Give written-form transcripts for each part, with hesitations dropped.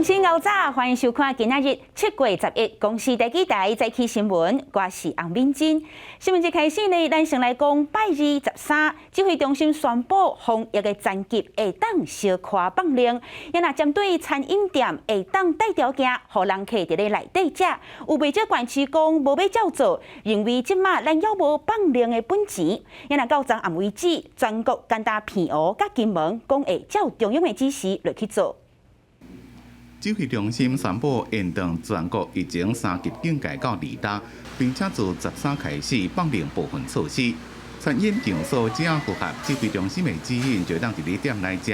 鄉親𠢕早，歡迎收看今仔日7月11公視第幾台早起新聞，我是洪敏珍。新聞一開始呢，咱先來講拜二十三，指揮中心宣布防疫的層級會當小可放寬，也若針對餐飲店會當帶條件，予人客佇咧內底食，有袂少縣市講無欲照做，認為這馬咱猶無放寬的本錢。也若到昨暗為止，全國干焦澎湖佮金門講會照中央的指示落去做。指揮中心宣布延長全國疫情三級警戒到26，並且自13開始放寬部分措施。餐飲場所只要符合指揮中心的指引，就當佇咧店內食。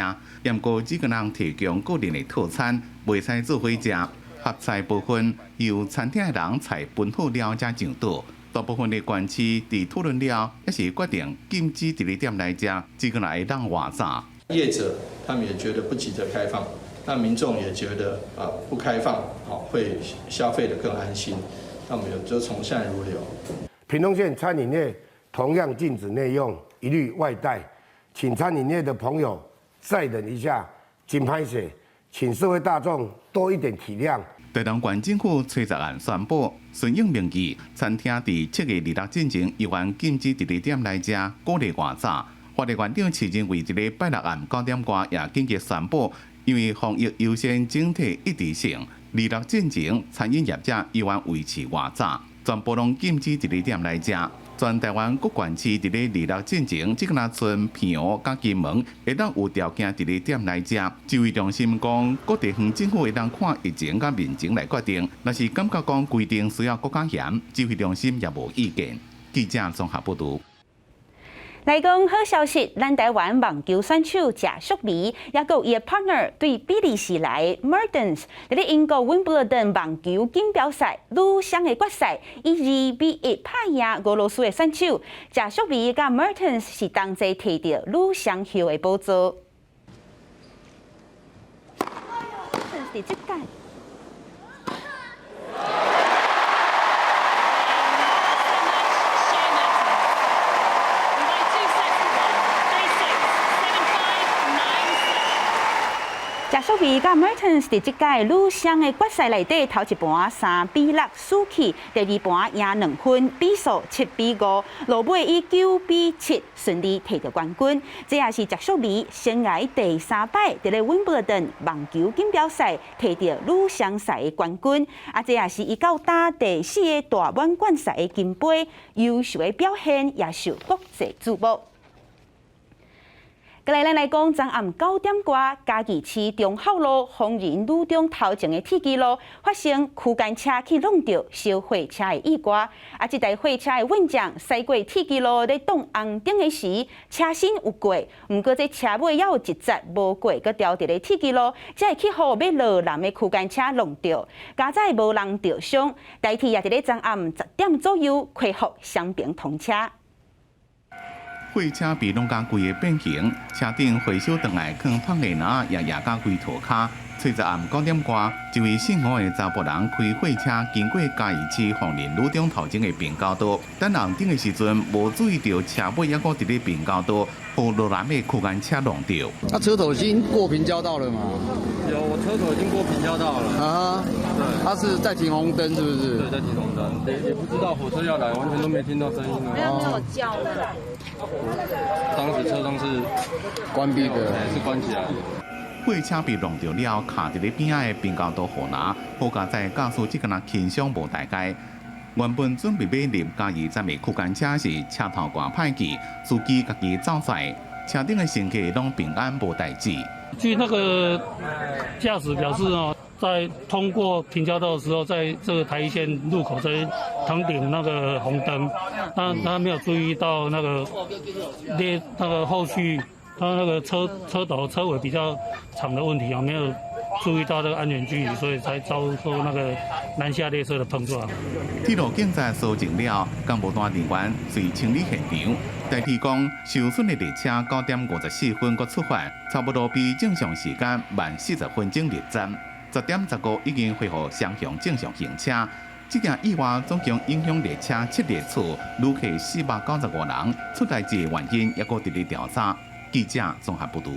毋過只能提供個人的套餐，袂使做伙食。合菜部分由餐廳的人菜分好了才上桌。大部分的縣市佇討論了，猶是決定禁止佇咧店內食，只可能會當外送。業者他們也覺得不急着開放。那民眾也覺得啊不開放，好會消費得更安心。那我們就從善如流。屏東縣餐飲業同樣禁止內用，一律外帶。請餐飲業的朋友再忍一下，真歹勢，請社會大眾多一點體諒。台東縣政府初十暗宣布，順應民意，餐廳佇7月26進前依然禁止佇咧店內食，鼓勵外送。花蓮縣長徐仁偉佇咧拜六暗9點外也緊急宣布，因為防疫優先整體一致性，26進前餐飲業者依然維持外送，全部攏禁止佇咧店內食。全台灣各縣市佇咧26進前，只敢若賰澎湖佮金門會當有條件佇咧店內食。指揮中心講，各地方政府會當看疫情佮民情來決定。若是感覺講規定需要閣較嚴，指揮中心也無意見。記者綜合報導。來講好消息，咱台灣網球選手謝淑薇，猶閣有伊的 partner 對比利時來 Mertens，佇咧英國溫布爾頓網球錦標賽女雙的決賽，以2比1拍贏俄羅斯的選手。謝淑薇佮 Mertens 是同齊提著女雙后的寶座。佇這屆。謝淑薇佮 Mertens 佇這屆女雙的決賽內底，頭一盤3比6輸去，第二盤贏2分，比數7比5，落尾以9比7順利提著冠軍。這也是謝淑薇生涯第三擺佇咧溫布爾頓網球錦標賽提著女雙賽的冠軍，啊，這也是伊到今第四个大滿貫賽的金杯，優秀的表現也受國際矚目。過來，咱來講，昨暗9點外，嘉義市忠孝路豐仁女中頭前的鐵支路發生區間車去挵著小貨車的意外。啊，這台貨車的運將駛過鐵支路咧擋紅燈的時，車身有過，毋過這車尾猶有一節無過，閣牢佇咧鐵支路，才會去予欲落南的區間車挵著，佳哉無人著傷。台鐵也佇咧昨暗10點左右恢復雙爿通車。貨車被弄甲規个變形，車頂回收轉來囥破的籃也壓甲規塗跤。初十暗9點外，一位姓吳的查埔人開貨車經過嘉義市豐仁女中頭前的平交道，等紅燈的時陣，無注意著車尾猶閣佇咧平交道，予落南的區間車挵著。那車頭已經過平交道了嗎？有，我車頭已經過平交道了。啊，對，他是在停紅燈，是不是？對，在停紅燈，也不知道火車要來，完全都沒聽到聲音。沒有沒有叫的。當時車窗是關閉的，是關起來的。貨車被挵著了，卡佇咧邊仔的平交道護欄，好佳哉駕駛這個若輕傷無大礙。原本準備欲入嘉義站的區間車是車頭蓋歹去，司機家己走出來，車頂的乘客攏平安無代誌。據那個駕駛表示哦，在通過平交道的時候，在這個台一線路口這邊頭頂那個紅燈，但他沒有注意到那個列那個後續，他那個車頭車尾比較長的問題啊，沒有注意到這個安全距離，所以才遭受那個南下列車的碰撞。鐵路警察搜證了，公務單人員隨清理現場。台鐵講，受損的列車9點54分閣出發，差不多比正常時間慢40分鐘入站。10點15已經恢復雙向正常行車。這件意外總共影響列車7列次，旅客495人。出代誌的原因猶閣佇咧調查。記者綜合報導。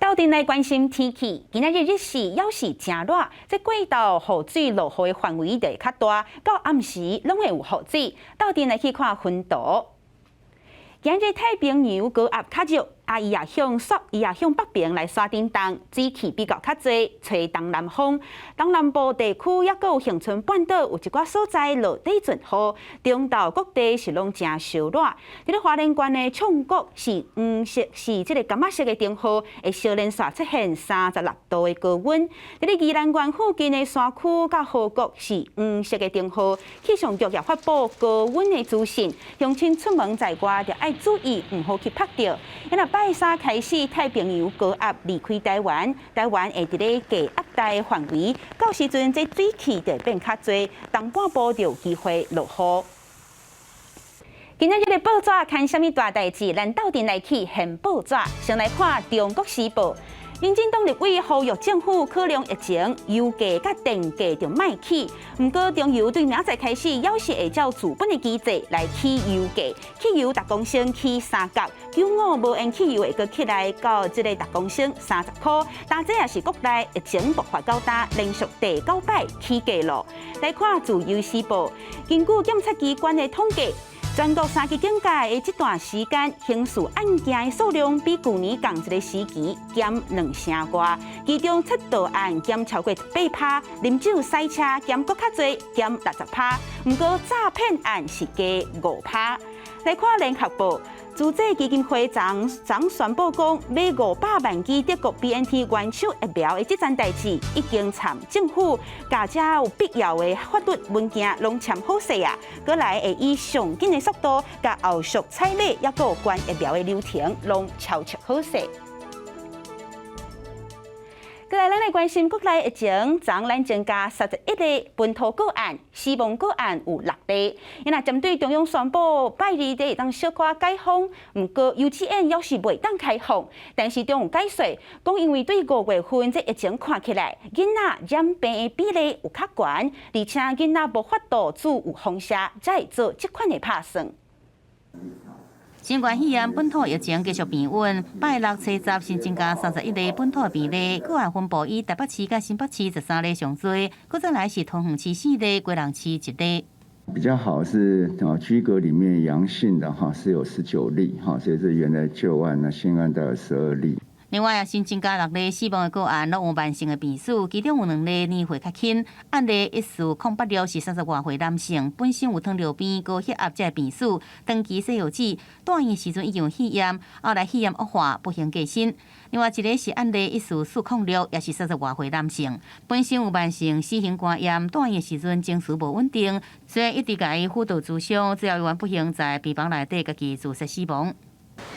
鬥陣來關心天氣，今仔日日時猶是誠熱，這過晝雨水落雨的範圍就會較大，到暗時攏會有雨水。鬥陣來去看雲圖。今日太平洋高壓較弱，啊，伊也向北邊來徙振動，水汽比較較濟，吹東南風。東南部地區抑閣有恆春半島有一寡所在落底陣雨，中投各地是攏誠燒熱。佇咧花蓮縣的暢谷是黃色，是這個柑仔色的燈號，會相連續出現36度的高溫。佇咧宜蘭縣附近的山區佮河谷是黃色的燈號，氣象局也發布高溫的資訊，鄉親出門在外著愛注意，毋好去曝著。因為拜三開始，太平洋高壓離開台灣，台灣會佇咧低壓帶範圍，到時陣這水汽就會變較濟，東半部就有機會落雨。今仔日的報紙刊啥物大代誌？咱鬥陣來去現報紙，先來看《中國時報》。民進黨立委呼籲政府考量疫情，油價佮電價就莫起。毋過中油對明仔載開始，猶是會照自本的機制來起油價，汽油逐公升起3角，95無鉛汽油會閣起來到這个逐公升30箍。但這也是國內疫情爆發到今連續第九擺起價囉。來看《自由時報》，根據檢察機關的統計，全國三級警戒的這段時間，刑事案件的數量比舊年仝一个時期減兩成外，其中窃盜案減超過18%，啉酒駛車減閣較濟，減60%。毋過詐騙案是加5%。來看聯合報，慈濟基金會昨昨宣布講，買500萬劑德國 BNT 元首疫苗的這件代誌已經參政府，共遮有必要的法律文件攏簽好勢啊，閣來會以上緊的速度，共後續採買抑閣有關疫苗的流程攏敲出好勢。閣來，咱來關心國內疫情，昨咱增加31例本土個案，死亡個案有六例。因若針對中央宣布拜二會當小可解封，毋過幼稚園猶是袂當開放。但是中央解說，講因為對5月份這疫情看起來，囡仔染病的比例有較懸，而且囡仔無法度自有風險，才會做這款的拍算。新冠肺炎本土疫情繼續平穩，拜六初十新增加31例本土病例，個案分布以台北市佮新北市13例上濟，閣再來是桃園市四例，基隆市一例。比較好是啊，居隔裡面陽性的哈是有19例哈，所以這原來舊案呢，新案大概12例。另外啊，新增加六例死亡的個案，攏有慢性的病史，其中有兩例年歲較輕。案例1408六是30外歲男性，本身有糖尿病、高血壓這病史，長期西藥劑，住院時陣已經有肺炎，後來肺炎惡化，不幸過身。另外一个是案例1406，也是30外歲男性，本身有慢性乙型肝炎，住院時陣情緒無穩定，所以一直共伊輔導諮商，最後猶原不幸在病房內底家己自殺死亡。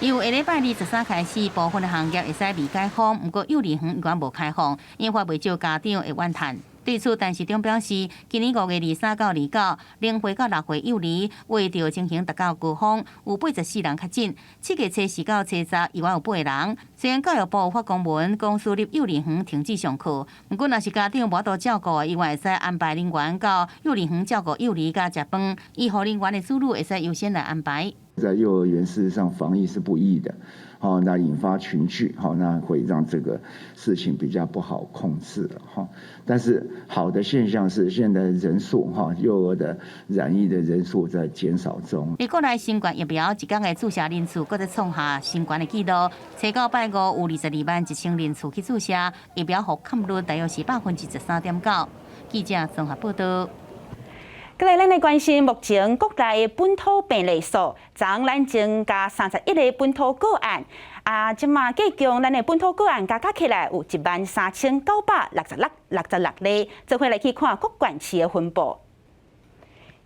由下禮拜23開始，部分的行業會使未解封，毋過幼兒園猶原無開放，引發袂少家長會怨嘆。對此，陳時中表示，今年5月23到29，0歲到6歲幼兒為著情形達到高峰，有84人確診。7月初四到初十，猶原有八個人。雖然教育部發公文，講私立幼兒園停止上課，毋過若是家長無法度照顧，猶原會使安排人員到幼兒園照顧幼兒佮食飯，醫護人員的子女會使優先來安排。在幼兒園，事實上防疫是不易的，好，那引發群聚，好，那會讓這個事情比較不好控制了，哈。但是好的現象是，現在人數，哈，幼兒的染疫的人數在減少中。而國內新冠疫苗一工的注射人數，閣再創下新懸的紀錄，初到拜五有221,000人次去注射，疫苗覆蓋率大約是13.9%。記者綜合報道。閣來，咱來關心目前國內的本土病例數，昨咱增加31个本土個案，啊，這馬計共咱的本土個案加加起來有13,966例。做伙來去看各縣市的分布。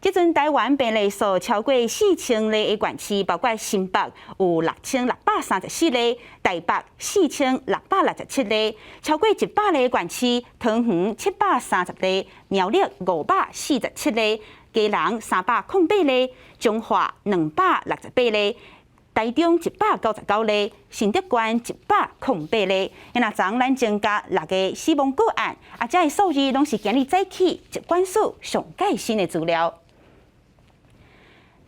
這陣台灣病例數超過4000例的縣市，包括新北有6634例，台北4667例，超過100例的縣市，桃園730例，苗栗547例，基隆308例，彰化268例，台中199例，新竹縣108例。若昨咱增加六个死亡個案，啊，這个數字攏是今日早起疾管署上蓋新的資料。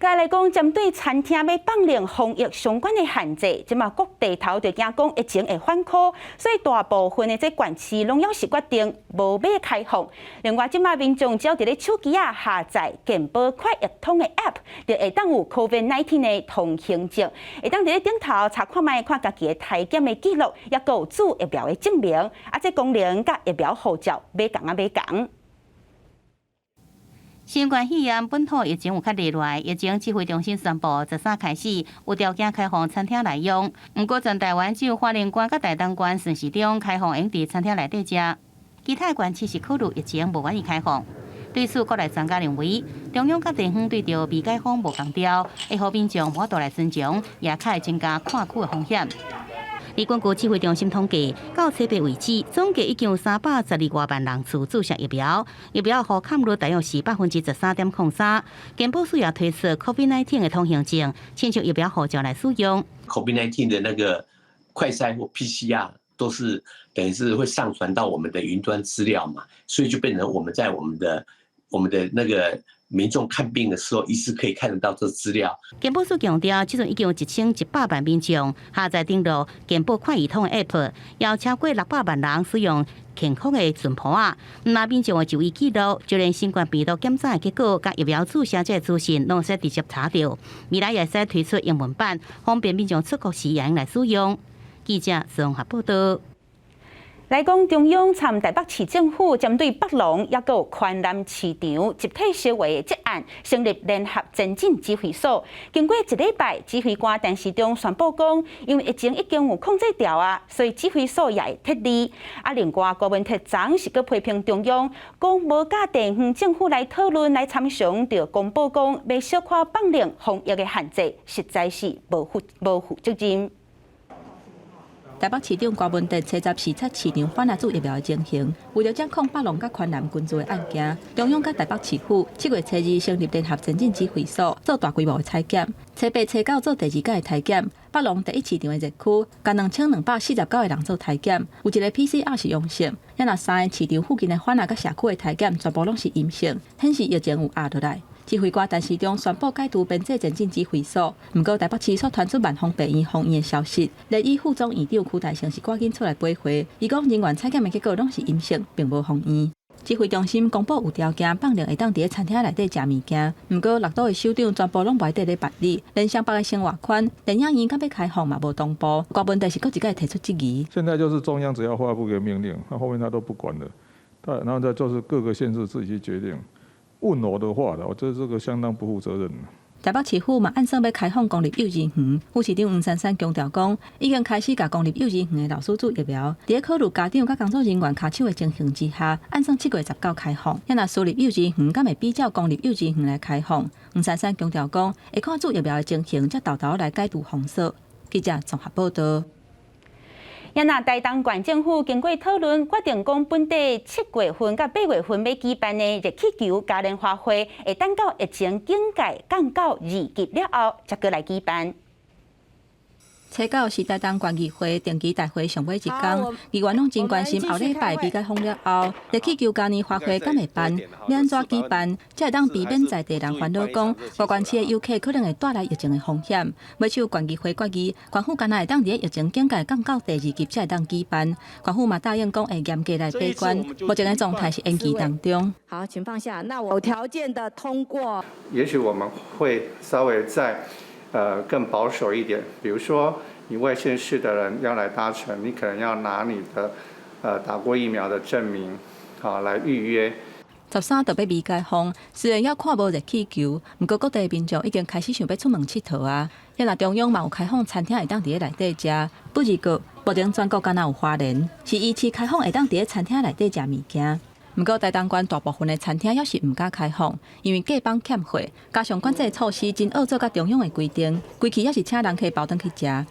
再來講，針對餐廳欲放寬防疫相關的限制，這馬各地頭就驚講疫情會反箍，所以大部分的這縣市攏猶是決定無欲開放。另外，這馬民眾只要佇咧手機仔下載健保快易通的 App，就會當有 COVID-19 的通行證，會當佇咧頂頭查看覓看家己的體檢的記錄，抑閣有注疫苗的證明。啊，這功能佮疫苗護照欲仝仔欲仝。新冠肺炎本土疫情有較厲害，疫情指揮中心宣布，13開始有條件開放餐廳內用。毋過全台灣只有花蓮縣佮台東縣順時鐘開放，會用佇餐廳內底食，其他縣市是考慮疫情無願意開放。對此，國內專家認為，中央佮地方對著未解封無仝調，會予民眾無法度來遵從，也較會增加跨區的風險。而根據指揮中心統計，到初八為止，總計已經有312外萬人次注射疫苗，疫苗覆蓋率大約是13.03%。健保署也推出 COVID-19 的通行證，親像疫苗護照來使用。 COVID-19 的那個快篩或 PCR 都是等於是會上傳到我們的雲端資料嘛，所以就變成我們在我們的那個民眾看病的時候，醫師可以看得到這資料。健保署強調，這陣已經有1100萬民眾下載登錄健保快易通的 App，有超過600萬人使用健康的存摺仔。若民眾的就醫記錄，就連新冠病毒檢查的結果，佮疫苗注射這個資訊，攏會使直接查著。未來也會使推出英文版，方便民眾出國時會用來使用。記者綜合報道。來講，中央參台北市政府針對北塱抑閣有寬南市場集體燒話的這案，成立聯合前進指揮所。經過一禮拜，指揮官陳時中宣布講，因為疫情已經有控制牢啊，所以指揮所也會撤離。啊，另外郭文鐵昨是閣批評中央，講無佮地方政府來討論來參詳，就公布講欲小可放寬防疫的限制，實在是無負責任。台北市長柯文哲初十視察市場販仔注疫苗的情形，為著掌控北塱佮寬南群聚的案件，中央佮台北市府7月初2成立聯合前進指揮所，做大規模的採檢。初八、初九做第二擺的體檢，北塱第一市場的熱區，共2249個人做體檢，有一個 PCR 是陽性。猶若三个市場附近的販仔佮社區的體檢全部攏是陰性，顯示疫情有壓落來。指揮官陳時中宣布解除編制前進指揮所，毋過台北市卻傳出萬芳病院封院的消息。聯醫副總院長區大成是趕緊出來駁回，伊講人員採檢的結果攏是陰性，並無封院。指揮中心公布有條件放寬會當佇咧餐廳內底食物件，毋過六都的首長全部攏無佇咧辦理，連雙北的生活圈電影院敢欲開放嘛無同步，柯文哲是閣一擺提出質疑。現在就是中央只要發布個命令，那後面他都不管了，然後再就是各個縣市自己去決定。問我的話，我覺得這個相當不負責任。台北市府嘛按算欲開放公立幼兒園，副市長黃珊珊強調講，已經開始共公立幼兒園的老師注疫苗。佇咧考慮家長佮工作人員跤手的情形之下，按算7月19開放。若私立幼兒園敢會比照公立幼兒園來開放？黃珊珊強調講，會看注疫苗的情形，才沓沓來解除封鎖。記者綜合報道。若台東縣政府經過討論，決定講本地7月份佮8月份欲舉辦的熱氣球嘉年華會，會等到疫情警戒降到2級了後，才閣來舉辦。初九是台東縣議會定期大會上尾一工，議員攏真關心後禮拜未解封了後，熱氣球嘉年華會敢會辦？欲按怎舉辦？才會當避免在地人煩惱講，外縣市的遊客可能會帶來疫情的風險。尾手縣議會決議，縣府干焦會當佇咧疫情警戒降到第二級才會當舉辦。縣府嘛答應講會嚴格來把關，目前的狀態是延期當中。好，請放下。那我有條件的通過。也許我們會稍微再更保守一點，比如說你外縣市的人要來搭乘，你可能要拿你的打過疫苗的證明，好來預約。 13就欲未解封，雖然猶看無熱氣球，毋過各地民眾已經開始想欲出門𨑨迌啊。若中央嘛有開放餐廳會當佇咧內底食，不過目前全國干焦有花蓮是依次開放會當佇咧餐廳內底食物件。毋過台東縣大部分的餐廳猶是毋敢開放，因為各方欠貨，加上管制措施真惡做佮中央的規定，規氣猶是請人客包轉去食。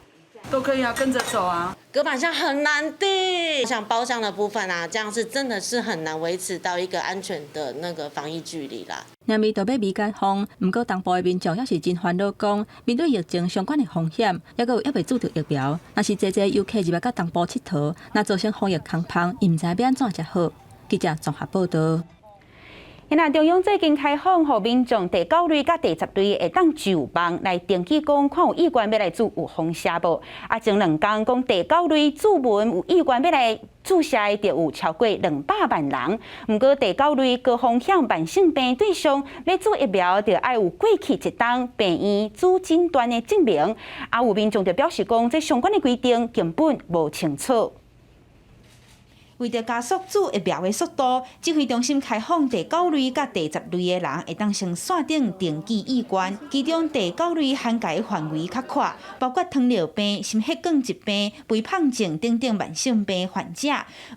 都可以啊，跟着走啊。隔板箱很難訂，像包廂的部分啊，這樣是真的是很難維持到一個安全的那個防疫距離啦。明明就欲未解封，毋過東部的民眾猶是真煩惱，講面對疫情相關的風險，猶閣有猶未注著疫苗，若是濟濟遊客入來到東部𨑨迌，若造成防疫空縫，伊毋知欲按怎才好。記者綜合報道。那中央最近開放，予民眾第九類佮第十類會當上網來登記，講看有意願欲來注有風險無？啊，前兩工講第九類注文有意願欲來注射的，就有超過200萬人。毋過第九類高風險慢性病對象欲注疫苗，就愛有過去一冬病院主診斷的證明。啊，有民眾就表示講，這相關的規定根本無清楚。為著加速注疫苗的速度，指揮中心開放第九類佮第十類的人會當先線頂登記意願。其中第九類涵蓋範圍較闊，包括糖尿病、心血管疾病、肥胖症等等慢性病患者。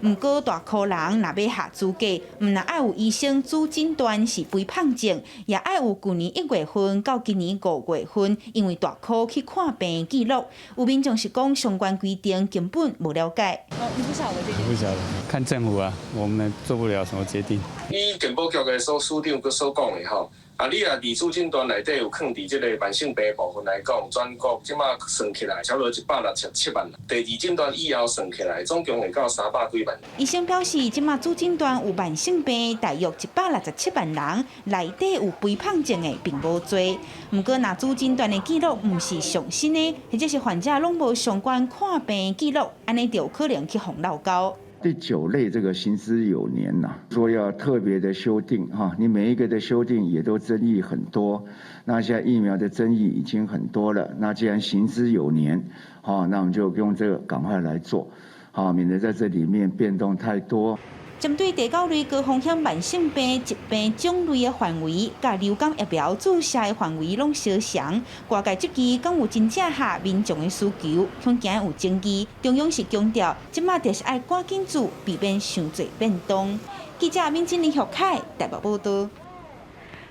毋過大箍人若欲合資格，毋但愛有醫生主診斷是肥胖症，也愛有舊年1月份到今年5月份，因為大箍去看病記錄。有民眾是講相關規定根本無了解。哦，你不曉得這個？不曉得。看政府啊，我們做不了什麼決定。依健保局的所署長閣所講的吼，啊，你若佇主診斷內底有囥佇這個慢性病部分來講，全國這馬算起來差不多167萬。第二診斷以後算起來，總共會到300幾萬。醫生表示，這馬主診斷有慢性病，大約167萬人，內底有肥胖症的並無濟。毋過，若主診斷的記錄毋是上新的，或者是患者攏無相關看病記錄，按呢就有可能去予漏勾。第九類這個行之有年吶，說要特別的修訂哈，你每一個的修訂也都爭議很多。那現在疫苗的爭議已經很多了，那既然行之有年，好，那我們就用這個趕快來做，好，免得在這裡面變動太多。針對第九類高風險慢性病疾病種類的範圍，佮流感疫苗注射的範圍攏相像，外界質疑敢有真正合民眾的需求，恐驚有爭議。中央是強調，這馬就是愛趕緊注，避免傷濟變動。記者敏珍林玉凱台北報導。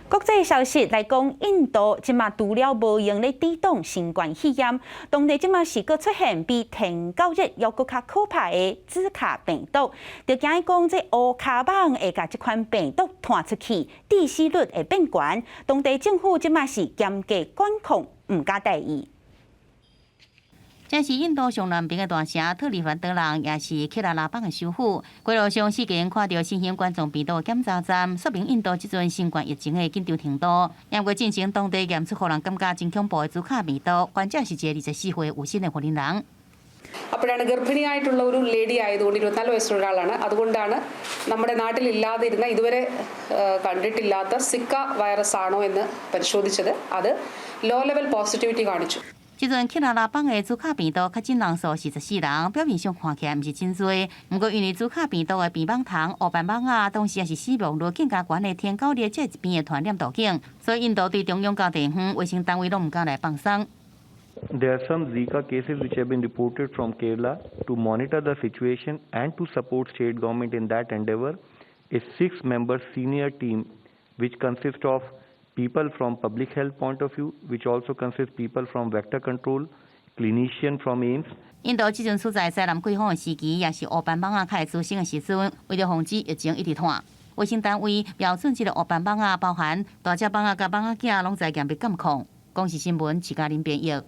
國際消息來講，印度這馬除了無閒咧抵擋新冠肺炎，當地這馬是閣出現比天狗熱猶閣較可怕的茲卡病毒，就驚講這烏跤蠓會共這款病毒傳出去，致死率會變懸。當地政府這馬是嚴格管控，毋敢大意。這是印度上南邊的大城特里凡德人，也是克拉拉邦的首府。街路上四界看著新型冠狀病毒檢查站，說明印度這陣新冠疫情的緊張程度。因為進前當地驗出予人感覺真恐怖的茲卡病毒，患者是一個24歲有新的婦人人。 അപ്പോഴാണ് ഗർഭിണിയായിട്ടുള്ള ഒരു ലേഡി ആയതുകൊണ്ട് 24 വയസ്സുള്ള ഒരാളാണ്. അതുകൊണ്ടാണ് നമ്മുടെ നാട്ടിൽ ഇല്ലാതിരുന്ന ഇതുവരെ കണ്ടിട്ടില്ലാത്ത സിക്ക വൈറസ് ആണോ എന്ന് പരിശോധിച്ചത്. അത് low level positivity കാണിച്ചു. 這陣克拉拉邦的茲卡病毒確診人數是14人，表面上看起來毋是真濟。毋過因為茲卡病毒的病蠓蟲、烏斑蠓仔，同時也是死亡率更加懸的天狗熱這一邊的傳染途徑，所以印度對中央到地方衛生單位攏毋敢來放鬆。 There are some Zika cases which have been reported from Kerala. To monitor the situation and to support state government in that endeavor, a six-member senior team which consists of people from public health point of view, which also consists people from vector control, clinician from AIIMS. 印度這陣處在西南季風的時期，也是烏斑蠓仔較會滋生的時陣，為著防止疫情一直傳，衛生單位標準這個烏斑蠓仔，包含大隻蠓仔佮蠓仔囝，攏在嚴密監控。公視新聞，徐嘉玲編譯。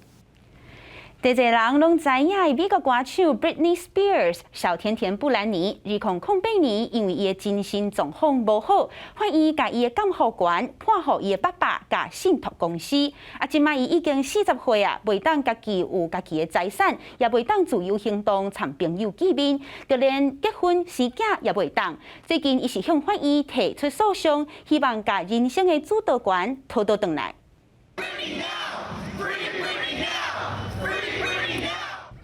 濟濟人攏知影的美國歌手 Britney Spears 小甜甜布蘭妮，2008年因為伊的精神狀況無好，法院共伊的監護權判予伊的爸爸佮信託公司。啊，這馬伊已經40歲啊，袂當家己有家己的財產，也袂當自由行動、參朋友見面，就連結婚生囝也袂當。最近伊是向法院提出訴訟，希望共人生的主導權討倒轉來。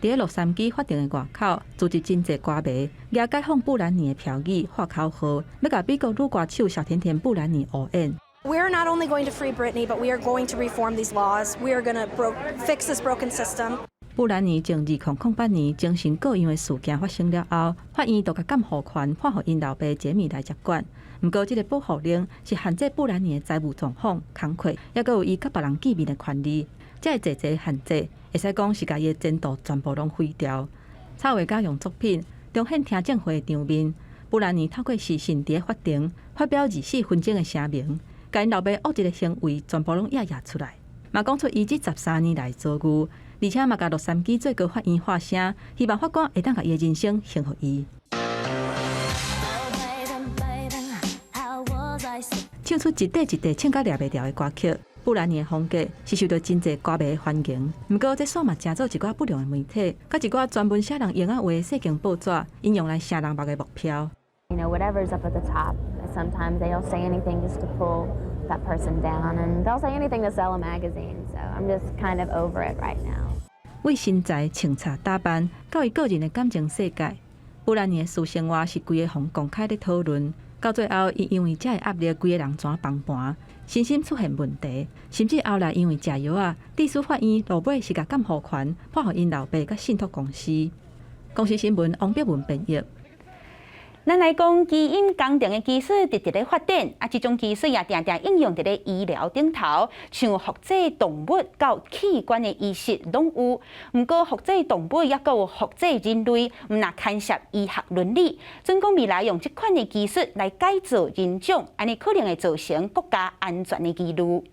佇咧洛杉磯法庭的外口，聚集真濟歌迷，舉解放布蘭妮的標語，喊口號，欲共美國女歌手小甜甜布蘭妮応援。 We're not only going to free Britney, but we are going to reform these laws. We are going to fix this broken system. 布蘭妮從2008年精神過樣的事件發生了後，法院就共監護權判予𪜶老爸傑米來接管。毋過，這個保護令是限制布蘭妮的財務狀況、工課，抑閣有伊佮別人見面的權利。這個濟濟限制，會使講是共伊的前途全部攏毀掉。插畫家用作品重現聽證會的場面，布蘭妮透過視訊佇咧法庭發表24分鐘的聲明，共𪜶老爸惡質的行為全部攏掖掖出來，嘛講出伊這13年來的遭遇，而且嘛共洛杉磯最高法院發聲，希望法官會當共伊的人生還予伊。唱出一塊一塊唱甲掠袂牢的歌曲。布蘭妮的風格是受著真濟歌迷的歡迎，毋過這煞嘛成做一寡不良的媒體，佮一寡專門寫人閒仔話的色情報紙，引用來寫人目的目標。 Whatever's up at the top, sometimes they'll say anything just to pull that person down, and they'll say anything to sell a magazine. So I'm just kind of over it right now. 為身材、穿插、打扮，到伊個人的感情世界，布蘭妮的私生活是規个予公開咧討論。到最後，伊因為這个壓力，規個人怎崩盤，身心出現問題，甚至後來因為食藥仔，致使法院落尾是共監護權判予𪜶老爸佮信託公司。公視新聞王碧文編譯。咱來講基因工程的技術直直咧發展，啊，這種技術也定定應用佇咧醫療頂頭，像複製動物到器官的醫術攏有。毋過複製動物抑閣有複製人類，毋若牽涉醫學倫理。準講未來用這款的技術來改造人種，按呢可能會造成國家安全的疑慮。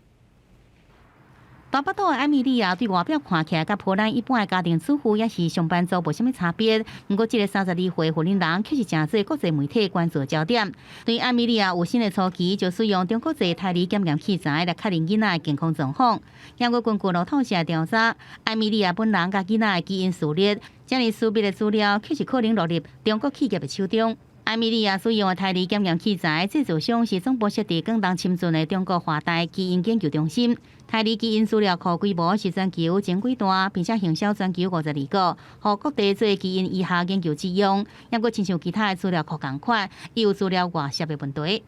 大腹肚的艾米莉亞對外表看起來，佮波蘭一般的家庭主婦抑是上班族無啥物差別。毋過，這个32歲婦人人卻是成做國際媒體關注的焦點。對艾米莉亞有生的初期，就使用中國製胎兒檢驗器材來確認囡仔的健康狀況。毋過根據路透社調查，艾米莉亞本人佮囡仔的基因序列，遮爾私密的資料，卻是可能落入中國企業的手中。艾米莉亞使用的胎兒檢驗器材製造商是總部設佇廣東深圳的中國華大基因研究中心。胎兒基因資料庫規模是全球前幾大，並且行銷全球52國，予各地做基因醫學研究之用。毋過親像其他的資料庫仝款，伊有資料外洩的問題。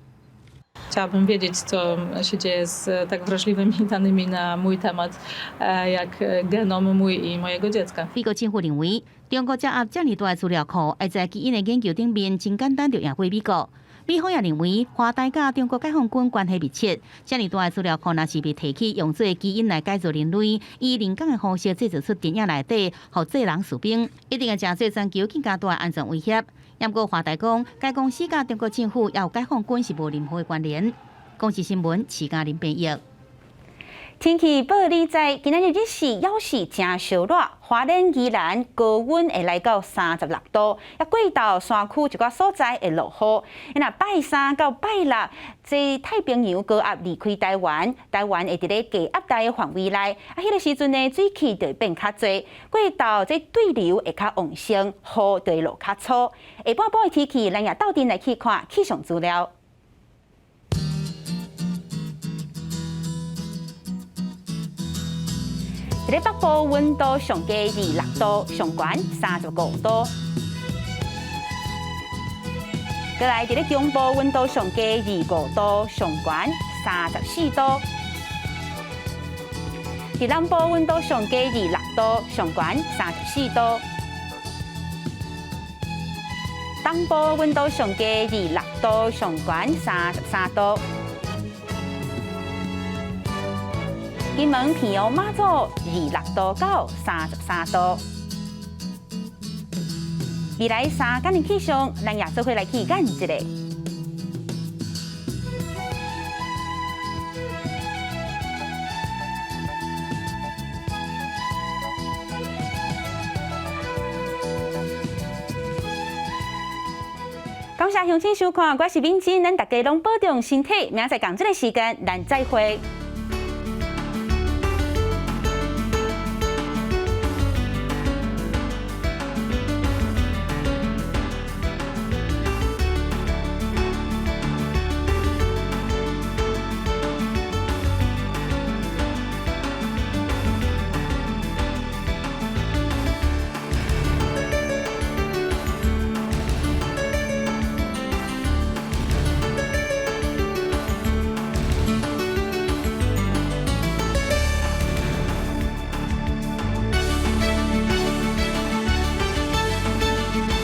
Chciałabym wiedzieć, co się dzieje z tak wrażliwymi danymi na mój temat, jak genom mój i mojego dziecka. 美國政府認為，中國掌握遮爾大的資料庫，會在基因的研究頂面真簡單就贏過美國。美方也認為，華大佮中國解放軍關係密切，遮爾大的資料庫若是被提去用做基因來改造人類，以人工的方式製造出電影內底，予做人士兵，一定會成做全球更加大的安全威脅。毋過華大講，該公司佮中國政府抑有解放軍是無任何的關聯。公視新聞，徐嘉玲編譯。天氣報你知，今仔日日時猶是誠燒熱，花蓮、宜蘭高溫會來到36度，抑過晝山區一寡所在會落雨。若拜三到拜六，這太平洋高壓離開台灣，台灣會佇咧低壓帶的範圍內，啊，彼個時陣呢，水汽就會變較濟，過晝這對流會較旺盛，雨就會落較粗。下半晡的天氣，咱也鬥陣來去看氣象資料。佇咧北部溫度上低26度，上懸35度。過來佇咧中部溫度上低25度，上懸34度。佇南部溫度上低26度，上懸34度。東部溫度上低26度，上懸33度。金門、平陽、馬祖26度到33度。未來三天的氣象，咱也做伙來去看一下。感謝鄉親收看，我是敏珍，咱大家攏保重身體，明仔載仝這个時間，咱再會。